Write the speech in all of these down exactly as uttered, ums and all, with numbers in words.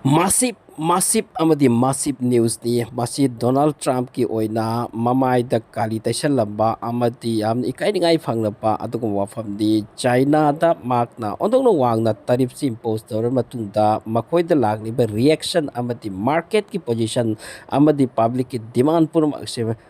Massive, massive ꯑꯃꯗꯤ massive newsꯅꯤ꯫ ꯃꯁꯤ Donald ꯇ꯭ꯔꯝꯞꯀꯤ ꯑꯣꯏꯅ ꯃꯃꯥꯏꯗ ꯀꯥꯂꯤ ꯇꯩꯁꯜꯂꯝꯕ ꯑꯃꯗꯤ ꯌꯥꯝꯅ ꯏꯀꯥꯏꯅꯤꯡꯉꯥꯏ ꯐꯪꯂꯕ ꯑꯗꯨꯒꯨꯝꯕ ꯋꯥꯐꯝꯗꯤ, ꯆꯥꯏꯅꯥꯗ ꯃꯍꯥꯛꯅ ꯑꯣꯟꯊꯣꯛꯅ ꯋꯥꯡꯅ ꯇꯔꯤꯐꯁꯤ impose ꯇꯧꯔꯕ ꯃꯇꯨꯡꯗ ꯃꯈꯣꯏꯗ ꯂꯥꯛꯂꯤꯕ reaction ꯑꯃꯗꯤ marketꯀꯤ position ꯑꯃꯗꯤ publicꯀꯤ demand ꯄꯨꯝꯅꯃꯛ ꯑꯁꯤ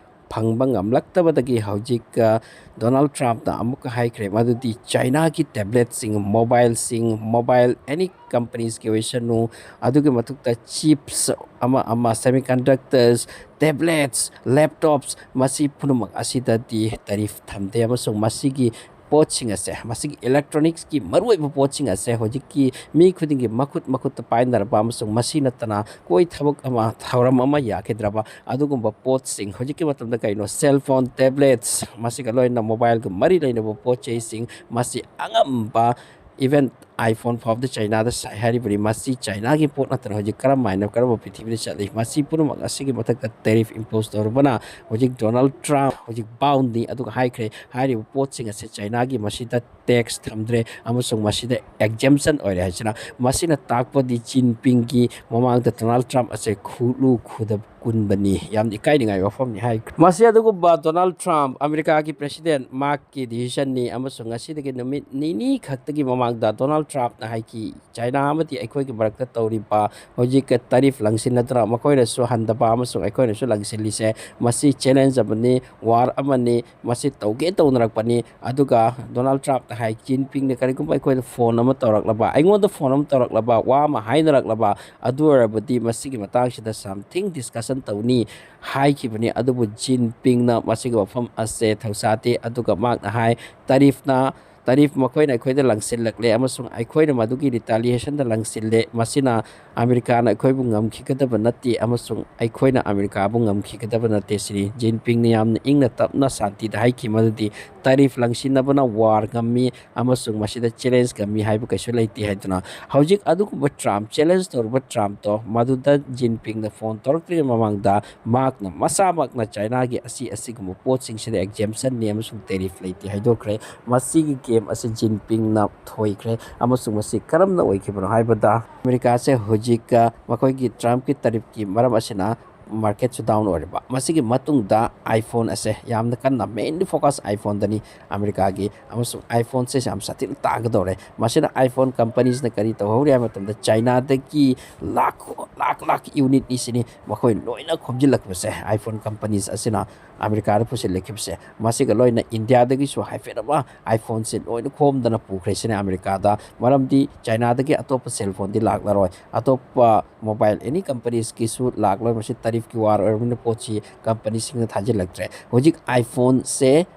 ꯐꯪꯕ ꯉꯝꯂꯛꯇꯕꯗꯒꯤ ꯍꯧꯖꯤꯛ, ꯑ, ꯗꯣꯅꯥꯜꯗ ꯇ꯭ꯔꯝꯞꯅ ꯑꯃꯨꯛꯀ ꯍꯥꯏꯈ꯭ꯔꯦ ꯃꯗꯨꯗꯤ ꯆꯥꯏꯅꯥꯒꯤ tabletꯁꯤꯡ, mobileꯁꯤꯡ, mobile any companiesꯀꯤ ꯑꯣꯏꯁꯅꯨ, ꯑꯗꯨꯒꯤ ꯃꯊꯛꯇ chips ꯑꯃ ꯑꯃ, semiconductors, tablets, laptops, ꯃꯁꯤ ꯄꯨꯝꯅꯃꯛ ꯑꯁꯤꯗꯗꯤ tariff ꯊꯝꯗꯦ ꯑꯃꯁꯨꯡ ꯃꯁꯤꯒꯤ ꯄꯣꯠꯁꯤꯡ ꯑꯁꯦ, ꯃꯁꯤꯒꯤ electronicsꯀꯤ ꯃꯔꯨꯑꯣꯏꯕ ꯄꯣꯠꯁꯤꯡ ꯑꯁꯦ ꯍꯧꯖꯤꯛꯀꯤ ꯃꯤ ꯈꯨꯗꯤꯡꯒꯤ ꯃꯈꯨꯠ ꯃꯈꯨꯠꯇ ꯄꯥꯏꯅꯔꯕ ꯑꯃꯁꯨꯡ ꯃꯁꯤ ꯅꯠꯇꯅ ꯀꯣꯏ ꯊꯕꯛ ꯑꯃ, ꯊꯧꯔꯝ ꯑꯃ ꯌꯥꯈꯤꯗ꯭ꯔꯕ ꯑꯗꯨꯒꯨꯝꯕ ꯄꯣꯠꯁꯤꯡ, ꯍꯧꯖꯤꯛꯀꯤ ꯃꯇꯝꯗ ꯀꯩꯅꯣ, cell phone, tablets, ꯃꯁꯤꯒ ꯂꯣꯏꯅꯅ mobileꯒ ꯃꯔꯤ ꯂꯩꯅꯕ ꯄꯣꯠ ꯆꯩꯁꯤꯡ, ꯃꯁꯤ ꯑꯉꯝꯕ, even iPhone ꯐꯥꯎꯕꯗ ꯆꯥꯏꯅꯥꯗ ꯁꯥꯏ ꯍꯥꯏꯔꯤꯕꯅꯤ꯫ ꯃꯁꯤ ꯆꯥꯏꯅꯥꯒꯤ ꯄꯣꯠ ꯅꯠꯇꯅ ꯍꯧꯖꯤꯛ ꯀꯔꯝ ꯍꯥꯏꯅ ꯀꯔꯝꯕ ꯄ꯭ꯔꯤꯊꯤꯕꯤꯗ ꯆꯠꯂꯤ? ꯃꯁꯤ ꯄꯨꯝꯅꯃꯛ ꯑꯁꯤꯒꯤ ꯃꯊꯛꯇ tariff impose ꯇꯧꯔꯕꯅ ꯍꯧꯖꯤꯛ ꯗꯣꯅꯥꯜꯗ ꯇ꯭ꯔꯝꯞ ꯍꯧꯖꯤꯛ boundꯅꯤ꯫ ꯑꯗꯨꯒ ꯍꯥꯏꯈ꯭ꯔꯦ, ꯍꯥꯏꯔꯤꯕ ꯄꯣꯠꯁꯤꯡ ꯑꯁꯦ ꯆꯥꯏꯅꯥꯒꯤ ꯃꯁꯤꯗ tax ꯊꯝꯗ꯭ꯔꯦ ꯑꯃꯁꯨꯡ ꯃꯁꯤꯗ exemption ꯑꯣꯏꯔꯦ ꯍꯥꯏꯁꯤꯅ, ꯃꯁꯤꯅ ꯇꯥꯛꯄꯗꯤ ꯖꯤꯟꯄꯤꯡꯒꯤ ꯃꯃꯥꯡꯗ ꯗꯣꯅꯥꯜꯗ ꯇ꯭ꯔꯝꯞ ꯑꯁꯦ ꯈꯨꯂꯨ ꯈꯨꯗ ꯀꯨꯟꯕꯅꯤ, ꯌꯥꯝꯅ ꯏꯀꯥꯏꯅꯤꯡꯉꯥꯏ ꯋꯥꯐꯝꯅꯤ ꯍꯥꯏ꯫ ꯃꯁꯤ ꯑꯗꯨꯒꯨꯝꯕ ꯗꯣꯅꯥꯜꯗ ꯇ꯭ꯔꯝꯞ, ꯑꯃꯦꯔꯤꯀꯥꯒꯤ president, ꯃꯍꯥꯛꯀꯤ decisionꯅꯤ ꯑꯃꯁꯨꯡ ꯉꯁꯤꯗꯒꯤ ꯅꯨꯃꯤꯠ ꯅꯤꯅꯤ ꯈꯛꯇꯒꯤ ꯃꯃꯥꯡꯗ ꯗꯣꯅꯥꯜꯗ ꯇ꯭ꯔꯝꯞꯅ ꯍꯥꯏꯈꯤ, ꯆꯥꯏꯅꯥ ꯑꯃꯗꯤ ꯑꯩꯈꯣꯏꯒꯤ ꯃꯔꯛꯇ ꯇꯧꯔꯤꯕ ꯍꯧꯖꯤꯛ tariff ꯂꯪꯁꯤꯟꯅꯗꯨꯅ ꯃꯈꯣꯏꯅꯁꯨ ꯍꯟꯗꯕ ꯑꯃꯁꯨꯡ ꯑꯩꯈꯣꯏꯅꯁꯨ ꯂꯪꯁꯤꯜꯂꯤꯁꯦ, ꯃꯁꯤ challenge ꯑꯃꯅꯤ, war ꯑꯃꯅꯤ, ꯃꯁꯤ ꯇꯧꯒꯦ ꯇꯧꯅꯔꯛꯄꯅꯤ꯫ ꯑꯗꯨꯒ ꯗꯣꯅꯥꯜꯗ ꯇ꯭ꯔꯝꯞꯅ ꯍꯥꯏ, ꯖꯤꯟꯄꯤꯡꯅ ꯀꯔꯤꯒꯨꯝꯕ ꯑꯩꯈꯣꯏꯗ phone ꯑꯃ ꯇꯧꯔꯛꯂꯕ, ꯑꯩꯉꯣꯟꯗ phone ꯑꯃ ꯇꯧꯔꯛꯂꯕ, ꯋꯥ ꯑꯃ ꯍꯥꯏꯅꯔꯛꯂꯕ, ꯑꯗꯨ ꯑꯣꯏꯔꯕꯗꯤ ꯃꯁꯤꯒꯤ ꯃꯇꯥꯡꯁꯤꯗ something discussion ꯇꯧꯅꯤ ꯍꯥꯏꯈꯤꯕꯅꯤ꯫ ꯑꯗꯨꯕꯨ ꯖꯤꯟꯄꯤꯡꯅ ꯃꯁꯤꯒꯤ ꯋꯥꯐꯝ ꯑꯁꯦ ꯊꯧꯁꯥꯗꯦ꯫ ꯑꯗꯨꯒ ꯃꯍꯥꯛꯅ ꯍꯥꯏ, tariffꯅ, tariff ꯃꯈꯣꯏꯅ ꯑꯩꯈꯣꯏꯗ ꯂꯪꯁꯤꯜꯂꯛꯂꯦ ꯑꯃꯁꯨꯡ ꯑꯩꯈꯣꯏꯅ ꯃꯗꯨꯒꯤ retaliationꯗ ꯂꯪꯁꯤꯜꯂꯦ꯫ ꯃꯁꯤꯅ ꯑꯃꯦꯔꯤꯀꯥꯅ ꯑꯩꯈꯣꯏꯕꯨ ꯉꯝꯈꯤꯒꯗꯕ ꯅꯠꯇꯦ ꯑꯃꯁꯨꯡ ꯑꯩꯈꯣꯏꯅ ꯑꯃꯦꯔꯤꯀꯥꯕꯨ ꯉꯝꯈꯤꯒꯗꯕ ꯅꯠꯇꯦ꯫ ꯁꯤꯅꯤ ꯖꯤꯟꯄꯤꯡꯅ ꯌꯥꯝꯅ ꯏꯪꯅ ꯇꯞꯅ ꯁꯥꯟꯇꯤꯗ ꯍꯥꯏꯈꯤ ꯃꯗꯨꯗꯤ tariff ꯂꯪꯁꯤꯟꯅꯕꯅ war ꯉꯝꯃꯤ ꯑꯃꯁꯨꯡ ꯃꯁꯤꯗ challenge ꯉꯝꯃꯤ ꯍꯥꯏꯕ ꯀꯩꯁꯨ ꯂꯩꯇꯦ ꯍꯥꯏꯗꯨꯅ, ꯍꯧꯖꯤꯛ ꯑꯗꯨꯒꯨꯝꯕ ꯇ꯭ꯔꯝꯞ, challenge ꯇꯧꯔꯤꯕ ꯇ꯭ꯔꯝꯞꯇꯣ ꯃꯗꯨꯗ ꯖꯤꯟꯄꯤꯡꯅ phone ꯇꯧꯔꯛꯇ꯭ꯔꯤꯉꯩ ꯃꯃꯥꯡꯗ ꯃꯍꯥꯛꯅ ꯃꯁꯥꯃꯛꯅ ꯆꯥꯏꯅꯥꯒꯤ ꯑꯁꯤ ꯑꯁꯤꯒꯨꯝꯕ ꯄꯣꯠꯁꯤꯡꯁꯤꯗ exemptionꯅꯤ ꯑꯃꯁꯨꯡ tariff ꯂꯩꯇꯦ ꯍꯥꯏꯗꯣꯛꯈ꯭ꯔꯦ꯫ ꯃꯁꯤꯒꯤ ꯑꯁꯤ ꯖꯤꯟꯄꯤꯡꯅ ꯊꯣꯏꯈ꯭ꯔꯦ꯫ ꯑꯃꯁꯨꯡ ꯃꯁꯤ ꯀꯔꯝꯅ ꯑꯣꯏꯈꯤꯕꯅꯣ ꯍꯥꯏꯕꯗ, ꯑꯃꯦꯔꯤꯀꯥꯁꯦ ꯍꯧꯖꯤꯛ, ꯑ, ꯃꯈꯣꯏꯒꯤ ꯇ꯭ꯔꯝꯞꯀꯤ ꯇꯔꯤꯐꯀꯤ ꯃꯔꯝ ꯑꯁꯤꯅ ꯃꯥꯔꯀꯦꯠꯁꯨ ꯗꯥꯎꯟ ꯑꯣꯏꯔꯤꯕ꯫ ꯃꯁꯤꯒꯤ ꯃꯇꯨꯡꯗ iPhone ꯑꯁꯦ ꯌꯥꯝꯅ ꯀꯟꯅ, mainly focus iPhoneꯗꯅꯤ ꯑꯃꯦꯔꯤꯀꯥꯒꯤ, ꯑꯃꯁꯨꯡ iPhoneꯁꯦ ꯌꯥꯝ ꯁꯥꯊꯤꯅ ꯇꯥꯡꯒꯗꯧꯔꯦ꯫ ꯃꯁꯤꯅ iPhone companiesꯅ ꯀꯔꯤ ꯇꯧꯍꯧꯔꯤ ꯍꯥꯏꯕ ꯃꯇꯝꯗ, ꯆꯥꯏꯅꯥꯗꯒꯤ ꯂꯥꯛ, ꯂꯥꯛ, ꯂꯥꯛ unitꯅꯤ ꯁꯤꯅꯤ ꯃꯈꯣꯏ ꯂꯣꯏꯅ ꯈꯣꯝꯖꯤꯜꯂꯛꯄꯁꯦ, iPhone companies ꯑꯁꯤꯅ ꯑꯃꯦꯔꯤꯀꯥꯗ ꯄꯨꯁꯤꯜꯂꯛꯈꯤꯕꯁꯦ꯫ ꯃꯁꯤꯒ ꯂꯣꯏꯅ ꯏꯟꯗꯤꯌꯥꯗꯒꯤꯁꯨ ꯍꯥꯏꯐꯦꯠ ꯑꯃ iPhoneꯁꯦ ꯂꯣꯏꯅ ꯈꯣꯝꯗꯅ ꯄꯨꯈ꯭ꯔꯦ ꯁꯤꯅꯤ ꯑꯃꯦꯔꯤꯀꯥꯗ꯫ ꯃꯔꯝꯗꯤ ꯆꯥꯏꯅꯥꯗꯒꯤ ꯑꯇꯣꯞꯄ cell phoneꯗꯤ ꯂꯥꯛꯂꯔꯣꯏ, ꯑꯇꯣꯞꯄ mobile any companiesꯀꯤꯁꯨ ꯂꯥꯛꯂꯣꯏ꯫ ꯃꯁꯤ ꯇꯔꯤꯐꯀꯤ ꯋꯥꯔ ꯑꯣꯏꯔꯕꯅꯤꯅ ꯄꯣꯠꯁꯤ companiesꯁꯤꯡꯅ ꯊꯥꯖꯤꯜꯂꯛꯇ꯭ꯔꯦ꯫ ꯍꯧꯖꯤꯛ iPhoneꯁꯦ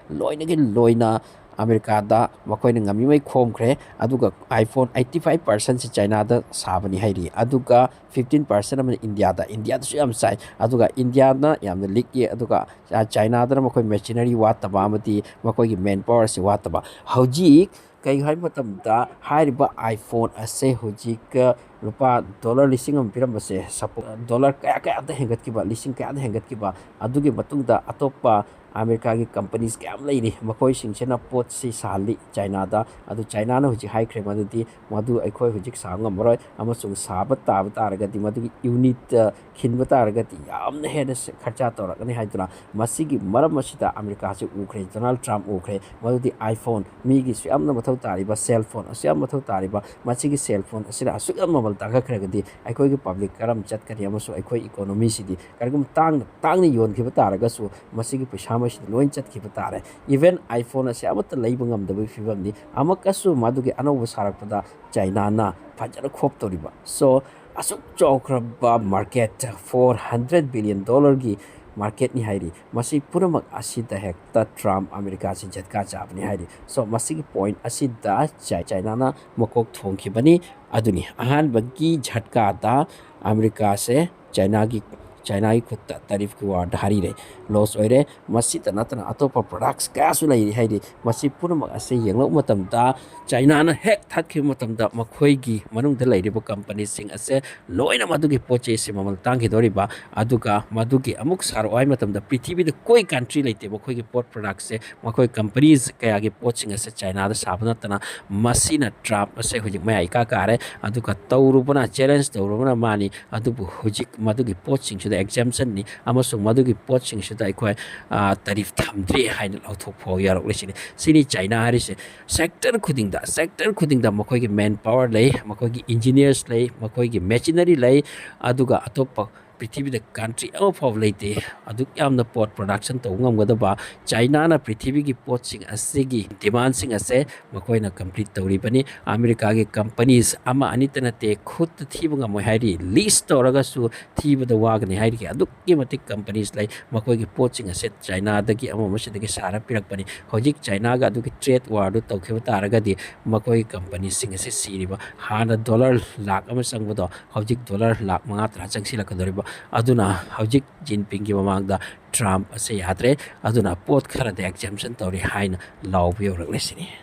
ꯂꯣꯏꯅꯒꯤ ꯂꯣꯏꯅ ꯑꯃꯦꯔꯤꯀꯥꯗ ꯃꯈꯣꯏꯅ ꯉꯝꯃꯤꯉꯩ ꯈꯣꯝꯈ꯭ꯔꯦ꯫ ꯑꯗꯨꯒ iPhone eighty five percentꯁꯤ ꯆꯥꯏꯅꯥꯗ ꯁꯥꯕꯅꯤ ꯍꯥꯏꯔꯤ, ꯑꯗꯨꯒ fifteen percent ꯑꯃꯅ ꯏꯟꯗꯤꯌꯥꯗ, ꯏꯟꯗꯤꯌꯥꯗꯁꯨ ꯌꯥꯝ ꯆꯥꯏ꯫ ꯑꯗꯨꯒ ꯏꯟꯗꯤꯌꯥꯅ ꯌꯥꯝꯅ ꯂꯤꯛꯏ, ꯑꯗꯨꯒ ꯆꯥꯏꯅꯥꯗꯅ ꯃꯈꯣꯏ machinery ꯋꯥꯠꯇꯕ ꯑꯃꯗꯤ ꯃꯈꯣꯏꯒꯤ manpowerꯁꯤ ꯋꯥꯠꯇꯕ꯫ ꯍꯧꯖꯤꯛ ꯀꯩ ꯍꯥꯏꯕ ꯃꯇꯝꯗ, ꯍꯥꯏꯔꯤꯕ iPhone ꯑꯁꯦ ꯍꯧꯖꯤꯛ ꯂꯨꯄꯥ ꯗꯣꯂꯔ ꯂꯤꯁꯤꯡ ꯑꯃ ꯄꯤꯔꯝꯕꯁꯦ, ꯁꯄꯣ-, ꯗꯣꯂꯔ ꯀꯌꯥ ꯀꯌꯥꯗ ꯍꯦꯟꯒꯠꯈꯤꯕ, ꯂꯤꯁꯤꯡ ꯀꯌꯥꯗ ꯍꯦꯟꯒꯠꯈꯤꯕ, ꯑꯗꯨꯒꯤ ꯃꯇꯨꯡꯗ ꯑꯇꯣꯞꯄ ꯑꯃꯦꯔꯤꯀꯥꯒꯤ companies ꯀꯌꯥꯝ ꯂꯩꯔꯤ, ꯃꯈꯣꯏꯁꯤꯡꯁꯤꯅ ꯄꯣꯠꯁꯤ ꯁꯥꯍꯜꯂꯤ ꯆꯥꯏꯅꯥꯗ꯫ ꯑꯗꯨ ꯆꯥꯏꯅꯥꯅ ꯍꯧꯖꯤꯛ ꯍꯥꯏꯈ꯭ꯔꯦ ꯃꯗꯨꯗꯤ ꯃꯗꯨ ꯑꯩꯈꯣꯏ ꯍꯧꯖꯤꯛ ꯁꯥꯕ ꯉꯝꯃꯔꯣꯏ, ꯑꯃꯁꯨꯡ ꯁꯥꯕ ꯇꯥꯕ ꯇꯥꯔꯒꯗꯤ ꯃꯗꯨꯒꯤ unit ꯈꯤꯟꯕ ꯇꯥꯔꯒꯗꯤ ꯌꯥꯝꯅ ꯍꯦꯟꯅ ꯁꯦ-, ꯈꯔꯆꯥ ꯇꯧꯔꯛꯀꯅꯤ ꯍꯥꯏꯗꯨꯅ, ꯃꯁꯤꯒꯤ ꯃꯔꯝ ꯑꯁꯤꯗ ꯑꯃꯦꯔꯤꯀꯥꯁꯤ ꯎꯈ꯭ꯔꯦ, ꯗꯣꯅꯥꯜꯗ ꯇ꯭ꯔꯝꯞ ꯎꯈ꯭ꯔꯦ ꯃꯗꯨꯗꯤ iPhone ꯃꯤꯒꯤ ꯑꯁꯨꯛ ꯌꯥꯝꯅ ꯃꯊꯧ ꯇꯥꯔꯤꯕ cell phone, ꯑꯁꯨꯛ ꯌꯥꯝ ꯃꯊꯧ ꯇꯥꯔꯤꯕ ꯃꯁꯤꯒꯤ cell phone ꯑꯁꯤꯅ ꯑꯁꯨꯛ ꯌꯥꯝ ꯃꯃꯜ ꯇꯥꯡꯈꯠꯈ꯭ꯔꯒꯗꯤ ꯑꯩꯈꯣꯏꯒꯤ public ꯀꯔꯝ ꯆꯠꯀꯅꯤ ꯑꯃꯁꯨꯡ ꯑꯩꯈꯣꯏ economyꯁꯤꯗꯤ ꯀꯔꯤꯒꯨꯝꯕ ꯇꯥꯡꯅ, ꯇꯥꯡꯅ ꯌꯣꯟꯈꯤꯕ ꯇꯥꯔꯒꯁꯨ ꯃꯁꯤꯒꯤ ꯄꯩꯁꯥ ꯃꯁꯤꯗ ꯂꯣꯏ ꯆꯠꯈꯤꯕ ꯇꯥꯔꯦ꯫ Even iPhone ꯑꯁꯤ ꯑꯃꯠꯇ ꯂꯩꯕ ꯉꯝꯗꯕꯒꯤ ꯐꯤꯕꯝꯅꯤ꯫ ꯑꯃꯨꯛꯀꯁꯨ ꯃꯗꯨꯒꯤ ꯑꯅꯧꯕ ꯁꯥꯔꯛꯄꯗ ꯆꯥꯏꯅꯥꯅ ꯐꯖꯅ ꯈꯣꯞꯇꯧꯔꯤꯕ꯫ So, ꯑꯁꯨꯛ ꯆꯥꯎꯈ꯭ꯔꯕ market, four hundred billion dollarꯒꯤ marketꯅꯤ ꯍꯥꯏꯔꯤ꯫ ꯃꯁꯤ ꯄꯨꯝꯅꯃꯛ ꯑꯁꯤꯗ ꯍꯦꯛꯇ ꯇ꯭ꯔꯝꯞ ꯑꯃꯦꯔꯤꯀꯥꯁꯤ ꯖꯠꯀꯥ ꯆꯥꯕꯅꯤ ꯍꯥꯏꯔꯤ꯫ So, ꯃꯁꯤꯒꯤ point ꯑꯁꯤꯗ ꯆꯥꯏ-, ꯆꯥꯏꯅꯥꯅ ꯃꯀꯣꯛ ꯊꯣꯡꯈꯤꯕꯅꯤ꯫ ꯑꯗꯨꯅꯤ ꯑꯍꯥꯟꯕꯒꯤ ꯖꯠꯀꯥꯗ ꯑꯃꯦꯔꯤꯀꯥꯁꯦ ꯆꯥꯏꯅꯥꯒꯤ ꯆꯥꯏꯅꯥꯒꯤ ꯈꯨꯠꯇ ꯇꯦꯔꯤꯐꯀꯤ ꯋꯥꯔꯗ ꯍꯥꯔꯤꯔꯦ, ꯂꯣꯁ ꯑꯣꯏꯔꯦ꯫ ꯃꯁꯤꯇ ꯅꯠꯇꯅ ꯑꯇꯣꯞꯄ ꯄ꯭ꯔꯗꯛꯁ ꯀꯌꯥꯁꯨ ꯂꯩꯔꯤ ꯍꯥꯏꯔꯤ꯫ ꯃꯁꯤ ꯄꯨꯝꯅꯃꯛ ꯑꯁꯦ ꯌꯦꯡꯂꯛꯄ ꯃꯇꯝꯗ, ꯆꯥꯏꯅꯥꯅ ꯍꯦꯛ ꯊꯠꯈꯤꯕ ꯃꯇꯝꯗ ꯃꯈꯣꯏꯒꯤ ꯃꯅꯨꯡꯗ ꯂꯩꯔꯤꯕ ꯀꯝꯄꯅꯤꯁꯤꯡ ꯑꯁꯦ ꯂꯣꯏꯅ ꯃꯗꯨꯒꯤ ꯄꯣꯠ ꯆꯩꯁꯦ ꯃꯃꯜ ꯇꯥꯡꯈꯤꯗꯧꯔꯤꯕ, ꯑꯗꯨꯒ ꯃꯗꯨꯒꯤ ꯑꯃꯨꯛ ꯁꯥꯔꯛꯑꯣ ꯍꯥꯏꯕ ꯃꯇꯝꯗ ꯄ꯭ꯔꯤꯊꯤꯕꯤꯗ ꯀꯣꯏ ꯀꯟꯇ꯭ꯔꯤ ꯂꯩꯇꯦ ꯃꯈꯣꯏꯒꯤ ꯄꯣꯠ ꯄ꯭ꯔꯗꯛꯁꯦ, ꯃꯈꯣꯏ ꯀꯝꯄꯅꯤꯁ ꯀꯌꯥꯒꯤ ꯄꯣꯠꯁꯤꯡ ꯑꯁꯦ ꯆꯥꯏꯅꯥꯗ ꯁꯥꯕ ꯅꯠꯇꯅ꯫ ꯃꯁꯤꯅ ꯇ꯭ꯔꯝꯞ ꯑꯁꯦ ꯍꯧꯖꯤꯛ ꯃꯌꯥꯏ ꯏꯀꯥ ꯀꯥꯔꯦ꯫ ꯑꯗꯨꯒ ꯇꯧꯔꯨꯕꯅ, ꯆꯦꯂꯦꯟꯖ ꯇꯧꯔꯨꯕꯅ ꯃꯥꯅꯤ꯫ ꯑꯗꯨꯕꯨ ꯍꯧꯖꯤꯛ ꯃꯗꯨꯒꯤ ꯄꯣꯠꯁꯤꯡꯁꯤꯗ ꯑꯦꯛꯖꯦꯝꯁꯟꯅꯤ ꯑꯃꯁꯨꯡ ꯃꯗꯨꯒꯤ ꯄꯣꯠꯁꯤꯡꯁꯤꯗ ꯑꯩꯈꯣꯏ, ꯑ, ꯇꯦꯔꯤꯐ ꯊꯝꯗ꯭ꯔꯤ ꯍꯥꯏꯅ ꯂꯥꯎꯊꯣꯛ ꯐꯥꯎ ꯌꯥꯔꯛꯂꯤꯁꯤꯅꯤ꯫ ꯁꯤꯅꯤ ꯆꯥꯏꯅꯥ ꯍꯥꯏꯔꯤꯁꯦ꯫ ꯁꯦꯛꯇꯔ ꯈꯨꯗꯤꯡꯗ, ꯁꯦꯛꯇꯔ ꯈꯨꯗꯤꯡꯗ ꯃꯈꯣꯏꯒꯤ ꯃꯦꯟ ꯄꯥꯋꯔ ꯂꯩ, ꯃꯈꯣꯏꯒꯤ ꯏꯟꯖꯤꯅꯤꯌꯔꯁ ꯂꯩ, ꯃꯈꯣꯏꯒꯤ ꯃꯦꯆꯤꯅꯔꯤ ꯂꯩ, ꯑꯗꯨꯒ ꯑꯇꯣꯞꯄ ꯄ꯭ꯔꯤꯊꯤꯕꯤꯗ ꯀꯟꯇ꯭ꯔꯤ ꯑꯃꯐꯥꯎꯕ ꯂꯩꯇꯦ ꯑꯗꯨꯛ ꯌꯥꯝꯅ ꯄꯣꯠ ꯄ꯭ꯔꯗꯛꯁꯟ ꯇꯧꯕ ꯉꯝꯒꯗꯕ꯫ ꯆꯥꯏꯅꯥꯅ ꯄ꯭ꯔꯤꯊꯤꯕꯤꯒꯤ ꯄꯣꯠꯁꯤꯡ ꯑꯁꯤꯒꯤ ꯗꯤꯃꯥꯟꯁꯤꯡ ꯑꯁꯦ ꯃꯈꯣꯏꯅ ꯀꯝꯄ꯭ꯂꯤꯠ ꯇꯧꯔꯤꯕꯅꯤ꯫ ꯑꯃꯦꯔꯤꯀꯥꯒꯤ ꯀꯝꯄꯅꯤꯁ ꯑꯃ ꯑꯅꯤꯇ ꯅꯠꯇꯦ, ꯈꯨꯠꯇ ꯊꯤꯕ ꯉꯝꯃꯣꯏ ꯍꯥꯏꯔꯤ꯫ ꯂꯤꯁ ꯇꯧꯔꯒꯁꯨ ꯊꯤꯕꯗ ꯋꯥꯒꯅꯤ ꯍꯥꯏꯔꯤ꯫ ꯑꯗꯨꯛꯀꯤ ꯃꯇꯤꯛ ꯀꯝꯄꯅꯤꯁ ꯂꯩ꯫ ꯃꯈꯣꯏꯒꯤ ꯄꯣꯠꯁꯤꯡ ꯑꯁꯦ ꯆꯥꯏꯅꯥꯗꯒꯤ ꯑꯃ ꯑꯃꯁꯤꯗꯒꯤ ꯁꯥꯔ ꯄꯤꯔꯛꯄꯅꯤ꯫ ꯍꯧꯖꯤꯛ ꯆꯥꯏꯅꯥꯒ ꯑꯗꯨꯒꯤ ꯇ꯭ꯔꯦꯗ ꯋꯥꯔꯗꯨ ꯇꯧꯈꯤꯕ ꯇꯥꯔꯒꯗꯤ ꯃꯈꯣꯏꯒꯤ ꯀꯝꯄꯅꯤꯁꯤꯡ ꯑꯁꯦ ꯁꯤꯔꯤꯕ꯫ ꯍꯥꯟꯅ ꯗꯣꯂꯔ ꯂꯥꯈ ꯑꯃ ꯆꯪꯕꯗꯣ ꯍꯧꯖꯤꯛ ꯗꯣꯂꯔ ꯂꯥꯈ ꯃꯉꯥ ꯇꯔꯥ ꯆꯪꯁꯤꯜꯂꯛꯀꯗꯧꯔꯤꯕ꯫ ꯑꯗꯨꯅ ꯍꯧꯖꯤꯛ ꯖꯤꯟꯄꯤꯡꯒꯤ ꯃꯃꯥꯡꯗ ꯇ꯭ꯔꯝꯞ ꯑꯁꯦ ꯌꯥꯗ꯭ꯔꯦ꯫ ꯑꯗꯨꯅ ꯄꯣꯠ ꯈꯔꯗꯤ ꯑꯦꯛꯖꯦꯝꯁꯟ ꯇꯧꯔꯤ ꯍꯥꯏꯅ ꯂꯥꯎꯕ ꯌꯧꯔꯛꯂꯤꯁꯤꯅꯤ꯫